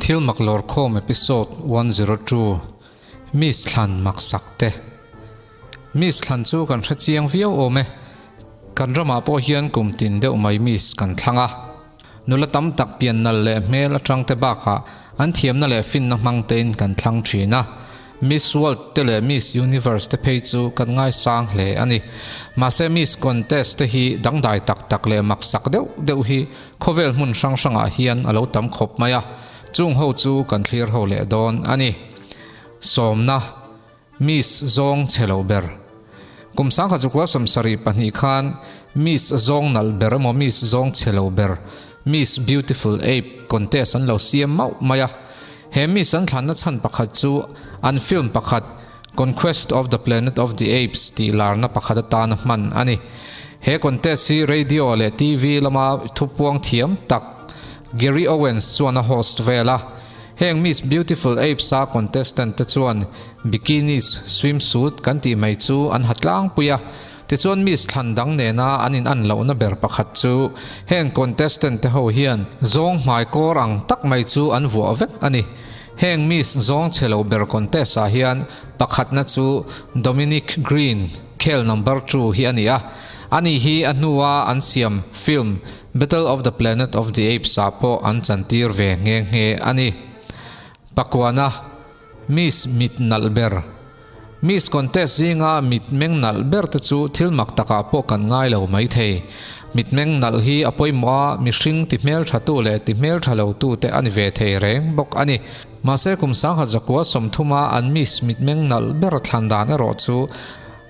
Thil mak lawrkhawm episode 102 Miss Thlan maksak te Miss Thlan chu kan hre chiang viau awm e. Kan ramah pawh hian kum tin deuh mai Miss kan thlang a. Nula tam tak pian nal leh hmel atang te bakah an thiamna leh finna hmang tein kan thlang thin a. Miss World te leh Miss Universe te phei chu kan ngaisang hle a ni. Mahse Miss Contest te hi dangdai tak tak leh maksak deuh deuh hi khawvel hmun hrang hrangah hian a lo tam khawp mai a, chung ho chu kan thlir ho leh dawn a ni. Sawmna, Miss zawng chhe lo ber. Kum sangkhat chukua 72 khan Miss zawng nalh ber emaw Miss zawng chhe lo ber, Miss Beautiful Ape contest an lo siam mauh mai a. He Miss an thlanna chhan pakhat chu an film pakhat Conquest of the Planet of the Apes tih larna pakhat atana hman a ni. He contest hi radio leh TV lama thupuang thiam tak Gary Owens chuan a host vel a. Heng Miss Beautiful Apes a contestant te chuan bikinis, swimsuit kan tih mai chu an ha tlangpui a. Tichuan Miss thlan dang nena an in an lohna ber pakhat chu heng contestant te ho hian zawng hmai kawr ang tak mai chu an vuah vek a ni. Heng Miss zawng chhe lo ber contest ah hian pakhatna chu Dominic Green khel number two hi a ni a. Ani hi a hnua an siam film Battle of the Planet of the Apes ah pawh an chantir ve nghe nghe a ni. Pakuana Miss mit nalh ber. Miss contest zinga mit meng nalh ber te chu thil mak takah pawh kan ngai lo mai thei. Mit meng nalh hi a pawimawh a, mihring ti hmeltha tu leh ti hmeltha lo tu te a ni ve thei reng bawk a ni. Mahse kum 1930 a an Miss mit meng nalh ber thlan dan erawh chu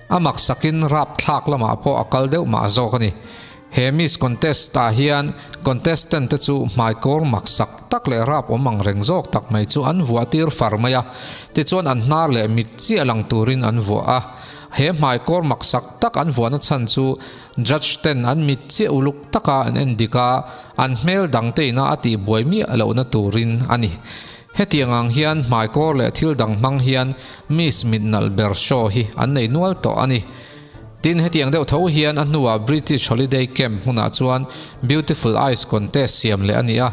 A maksakin rapthlak lamah pawh a kal deuh mah zawk a ni. He Miss Contest ah hian contestant te chu hmaikawr maksak tak leh rap awm ang reng zawk tak mai chu an vuah tir far mai a, tichuan an hnar leh mit chiah lang turin an vuah a. He hmaikawr maksak tak an vuahna chhan chu judge ten an mit chiah uluk taka an en dik a, an hmel dang te ina a tihbuai miah lohna turin a ni. Hetiang ang hian hmaikawr leh thil dang hmang hian Miss Mitnalh ber show hi an nei nual tawh a ni. Tin, hetiang deuh tho hian a hnuah British Holiday Camp hmunah chuan Beautiful Eyes Contest siam leh a ni a.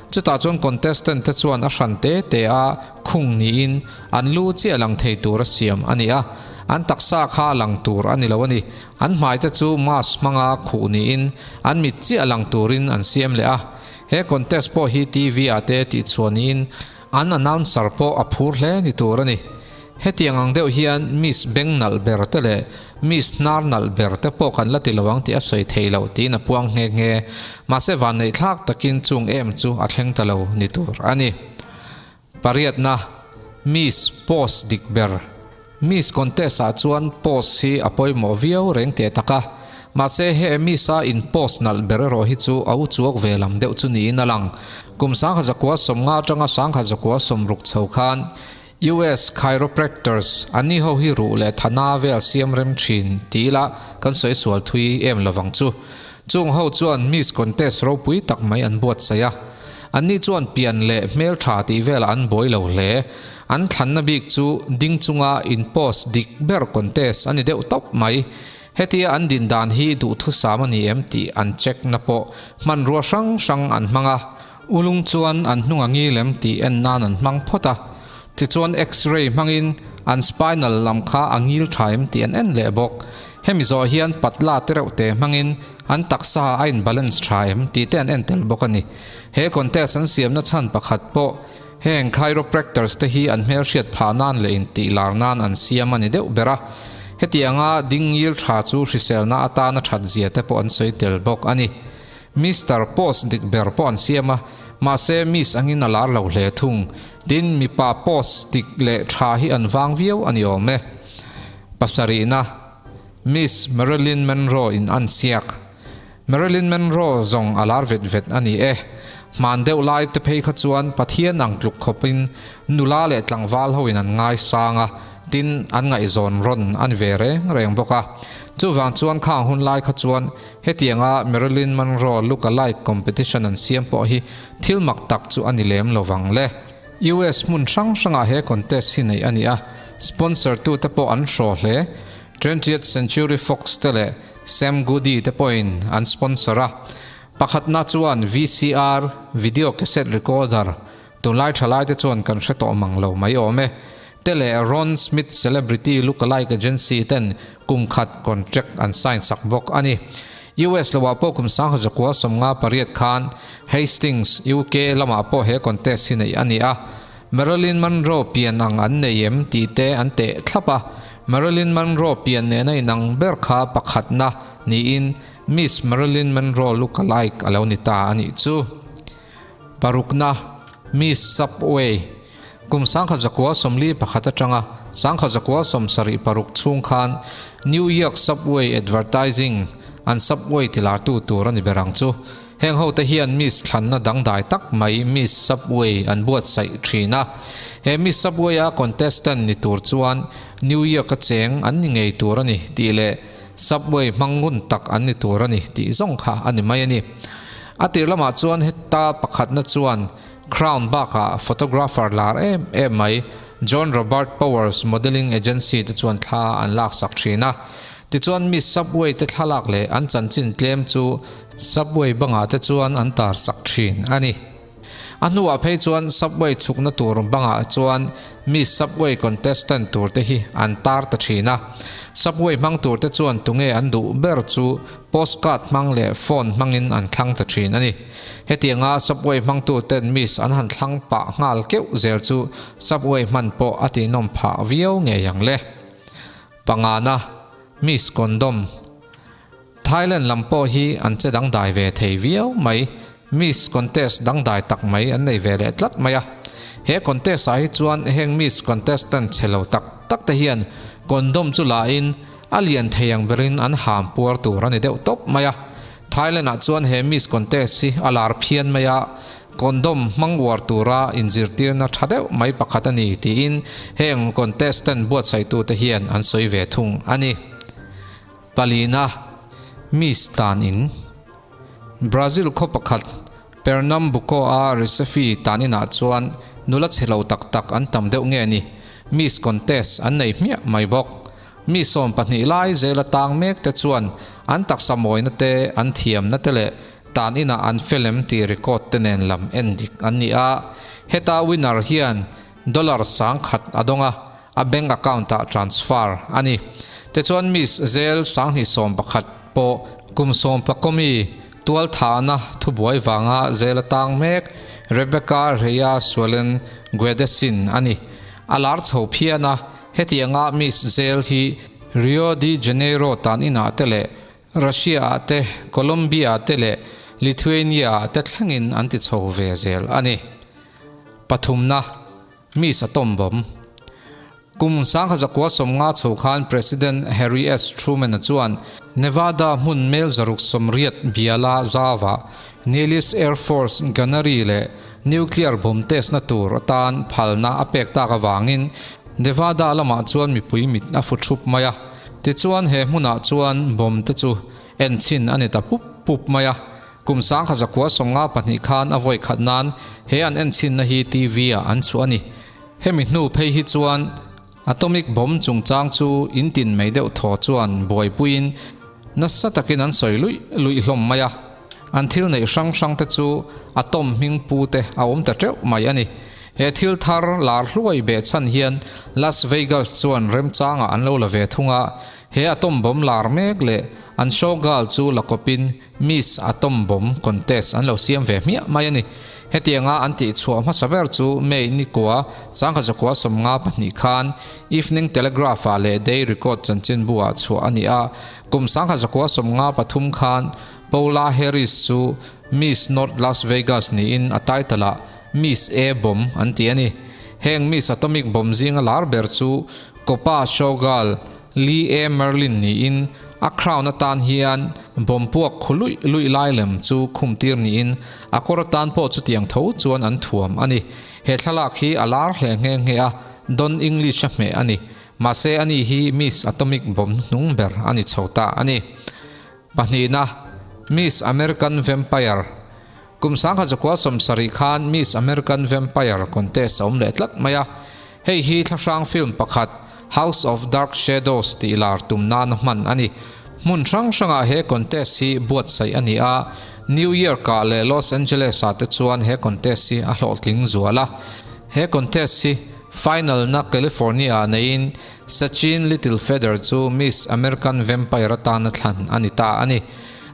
Chutah chuan contestant te chuan a hran te te a khung niin an lu chiah lang thei tura siam a ni a. An taksa kha lang tur a ni lo a ni. An hmai te chu mask hmanga khuh niin an mit chiah lang turin an siam leh a. He contest pawh hi TV ah te tih chhuah niin an announcer pawh a phur hle ni tur a ni. Hetiang ang deuh hian Miss Beng nalh ber te leh Miss Hnar nalh ber te pawh kan la ti lo ang tih a sawi thei lo tiin a puang nghe nghe. Mahse vanneih thlak takin chung em chu a thleng ta lo ni tur a ni. Pariatna, Miss Post dik ber. Miss contest ah chuan post hi a pawimawh viau reng teh tak a, mahse he Miss a in post nalh ber erawh hi chu a u chuak ve lam deuh chu niin a lang. Kum 1950 atanga 1960 chho khan US chiropractors an ni ho hi ruh leh thana vel siam rem thin ti ila kan sawi sual thui em lovang chu. Chung ho chuan Miss contest ropui tak mai an buatsaih a. Anni chuan pian leh hmeltha tih velah an buai lo hle. An thlanna bik chu ding chunga in post dik ber contest a ni deuh tawp mai. Hetia an din dan hi duhthusam a ni em tih an check na pawh hmanrua hrang hrang an hmang a. Ulung chuan an hnung a ngil em tih en nan an hmang phawt a. Tichuan X-ray hmangin an spinal lam kha a ngil tha em tih an en leh bawk. Hemi zawh hian patla te reuh te hmangin an taksa a in balance tha em tih te an en tel bawk a ni. He contest an siamna chhan pakhat pawh Heng chiropractors te hi an hmelhriat phah nan leh intih lar nan an siam a ni deuh ber a, hetianga ding ngil tha chu hriselna atana that zia te pawh an sawi tel bawk a ni. Mister post dik ber pawh an siam a, mahse miss angin a lar lo hle thung. Tin, mipa post dik leh tha hi an vang viau a ni awm e. Pasarihna, Miss Marilyn Monroe in an siak. Marilyn Monroe zawng a lar vet vet a ni e. Hman deuh lai te phei kha chuan Pathian ang tluk khawpin nula leh tlangval hoin an ngaisang a, tin an ngaihzawn rawn a ni ve reng reng bawk a. Chuvang chuan khang hun lai kha chuan hetianga Marilyn Monroe look alike competition an siam pawh hi thil mak tak chu a ni lem lo vang le. US hmun hrang hrangah he contest hi neih a ni a, sponsor tute pawh an hraw hle. Twentieth Century Fox te leh Sam Goody te pawhin an sponsor a, pakhatna chuan VCR, Video Cassette Recorder, Tunlai thalaite chuan kan hre tawh mang lo mai awm e. Te leh Ron Smith Celebrity Lookalike Agency ten kum khat contract an sign sak bawk a ni. US loah pawh kum 1958 khan Hastings, UK lamah pawh he contest hi neih a ni a. Marilyn Monroe pian ang an nei em tih te an teh thlap a. Marilyn Monroe pian nena inang ber kha pakhatna niin Miss Marilyn Monroe lookalike a lo ni ta a nih chu. Parukna, Miss Subway, Kum 1941 atanga 1976 chhung khan New York Subway Advertising an Subway tilartu tur a ni ber ang chu. Heng hote hian Miss thlanna dangdai tak mai Miss Subway an buatsaih thin a. He Miss Subway-a contestant ni tur chuan New York-a cheng an ni ngei tur a ni tih leh Subway hmang ngun tak an ni tur a ni tih zawng kha a ni mai a ni. A tir lamah chuan heta pakhatna chuan Crown bakah photographer lar em em mai John Robert Powers Modelling Agency te chuan thla an laksak thin a. Tichuan Miss Subway te thlalak leh an chanchin tlem chu Subway bangah te chuan an tarsak thin a ni. A hnuah phei chuan Subway chhukna tur bangah chuan Miss Subway contestant tur te hi an tar ta thin a. Subway hmang tur te chuan tunge an duh ber chu postcard hmang leh phone hmangin an thlang ta thin a ni. Hetianga Subway hmangtu ten Miss an han thlang pah nghal keuh zel chu Subway hman pawh a tihnawm phah viau ngei ang le. Pangana, Miss Condom. Thailand lam pawh hi an che dangdai ve thei viau mai. Miss contest dangdai tak mai an nei ve leh tlat mai a. He contest ah hi chuan heng Miss contestant chhe lo tak tak te hian condom chu la in a lian thei ang berin an ham puar tur a ni deuh tawp mai a. Thailand ah chuan he Miss contest hi a lar phian mai a, condom hmang uar tura inzirtirna tha deuh mai pakhat a ni tiin heng contestant buatsaihtu te hian an sawi ve thung a ni. Palina, Miss tan in. Brazil khaw pakhat Pernambuco-a Recife tan inah chuan nula chhe lo tak tak an tam deuh nge ni, Miss contest an nei hmiah mai bawk. Mi 12 lai zela tang mek te chuan an taksa mawina te, an thiamna te leh tan inah an fel em tih record te nen lam en dik an ni a. Heta winner hian dollar 1000 a dawng a, A bank account ah transfer a ni. Tichuan Miss Zel 2011 pawh kum sawmpakawmi tualthahna thubuai vanga zel atang mek Rebecca Rhea Suelen Guedesin a ni. A lar chho phian a, hetianga Miss Zel hi Rio de Janeiro tan inah te leh Russia ah te, Colombia ah te leh Lithuania ah te thlengin an ti chho ve zel a ni. Pathumna. Miss a tawm bawm. Kum 1950 chho khan President Harry S. Truman-a chuan Nevada hmun mel 680 biala zauah Nellis Air Force Gunnery leh Nuclear bomb test-na tur atan phalna a pek tak avangin Nevada lamah chuan mipui mit a fu thup mai a. Tichuan he hmunah chuan bomb te chu enchhin a ni ta pup pup mai a. Kum 1952 khan a vawi khat nan he an enchhinna hi TV ah an chhuah a ni. Hemi hnu phei hi chuan atomic bomb chungchang chu in tin mai deuh thaw chuan buaipuiin nasa takin an sawi luih luih hlawm mai a. An thil neih hrang hrang te chu atom hming pu te a awm ta teuh mai a ni. He thil thar lar hluai beh chhan hian Las Vegas chuan remchangah an lo la ve thung a, he atom bomb lar mek leh an show girl chu la kawpin Miss Atom Bomb Contest an lo siam ve hmiah mai a ni. Hetianga an tih chhuah hmasa ber chu May nikua 1952 khan Evening Telegraph-ah leh Day Record chanchinbu-ah chhuah a ni a. Kum 1953 khan Paula Harris chu Miss North Las Vegas niin a title-ah Miss A Bomb an ti a ni. Heng Miss Atomic Bomb zinga lar ber chu Copa Showgirl Lee A. Merlin niin a crown atan hian bomb puak khu luih luih lai lem chu khum tir niin a kawr atan pawh chutiang tho chuan an thuam a ni. He thlalak hi a lar hle nghe nghe a, Don English a hmeh a ni. Mahse ani hi Miss Atomic Bomb hnung ber a ni chho ta a ni. Pahnihna, Miss American Vampire Kum 1970 khan Miss American Vampire contest a awm leh tlat mai a. Hei hi thlahrang film pakhat House of Dark Shadows tih lar tum nana hman a ni. Hmun hrang hrangah he contest hi buatsaih a ni a. New York-ah leh Los Angeles-ah te chuan he contest hi a hlawhtling zual a. He contest hi final-na California-ah neiin Sacheen Littlefeather chu Miss American Vampire atana thlan a ni ta a ni.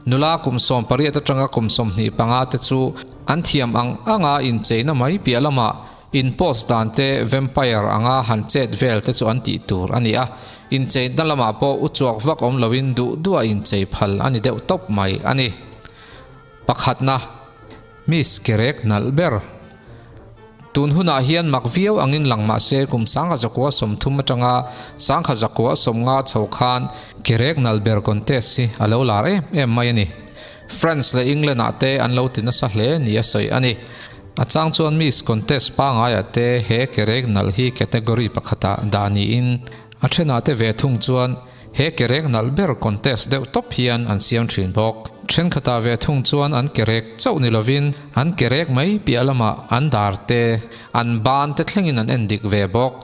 Nula kum 18 atanga kum 25 te chu an thiam ang anga incheina mai piah lamah In post dan te vampire anga han chet vel te chu an tih tur a ni a, incheina lamah pawh u chuak vak awm loin duh duh a inchei phal a ni deuh tawp mai a ni. Pakhatna, Miss Kerek nalh ber. Tun hunah hian mak viau angin lang mah se kum sangha zakua 30 atanga sangha zakua 50 chho khan Kerek nalh ber contest hi a lo lar em em mai a ni. France leh England ah te an lo ti nasa hle ni a sawi a ni. A chang chuan Miss Contest pangaiah te he kerek nalh hi category pakhatah dah niin a thenah te ve thung chuan he kerek nalh ber contest deuh tawp hian an siam thin bawk. Thenkhatah ve thung chuan an kerek chauh ni lovin an kerek mai piah lamah an dar te, an ban te thlengin an en dik ve bawk.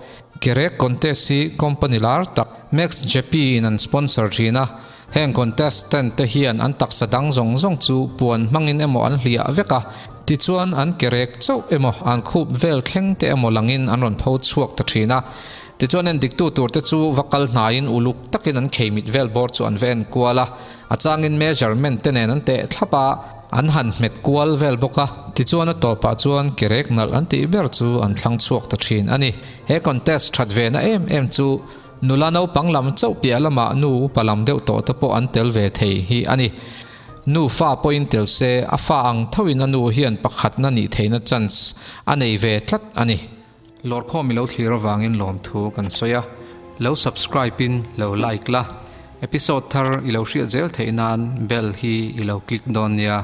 Kerek contest hi company lar tak Max Jeppy in an sponsor thin a, Heng contestant te hian an taksa dang zawng zawng chu puan hmangin emaw an hliah vek a, tichuan an kerek chauh emaw an khup vel thleng te emaw langin an rawn pho chhuak ta thin a. Tichuan endiktu tur te chu va kal hnaiin uluk takin an kheimit vel bawr chu an va en kual a, a changin measurement te nen an teh thlap a, an han hmet kual vel bawk a, tichuan a tawpah chuan kerek nalh an tih ber chu an thlang chhuak ta thin a ni. He contest that ve na em em chu Nula naupang lam chauh piah lamah nu upa lam deuh tawh te pawh an tel ve thei hi a ni. Nu fa pawhin tel se, a fa ang thoin a nu hian pakhatna nih theihna chance a nei ve tlat a ni. Lawrkhawm i lo thlir avangin lawmthu kan sawi a, lo subscribe in lo like la, episode thar i lo hriat zel theih nan bell hi i lo click dawn nia.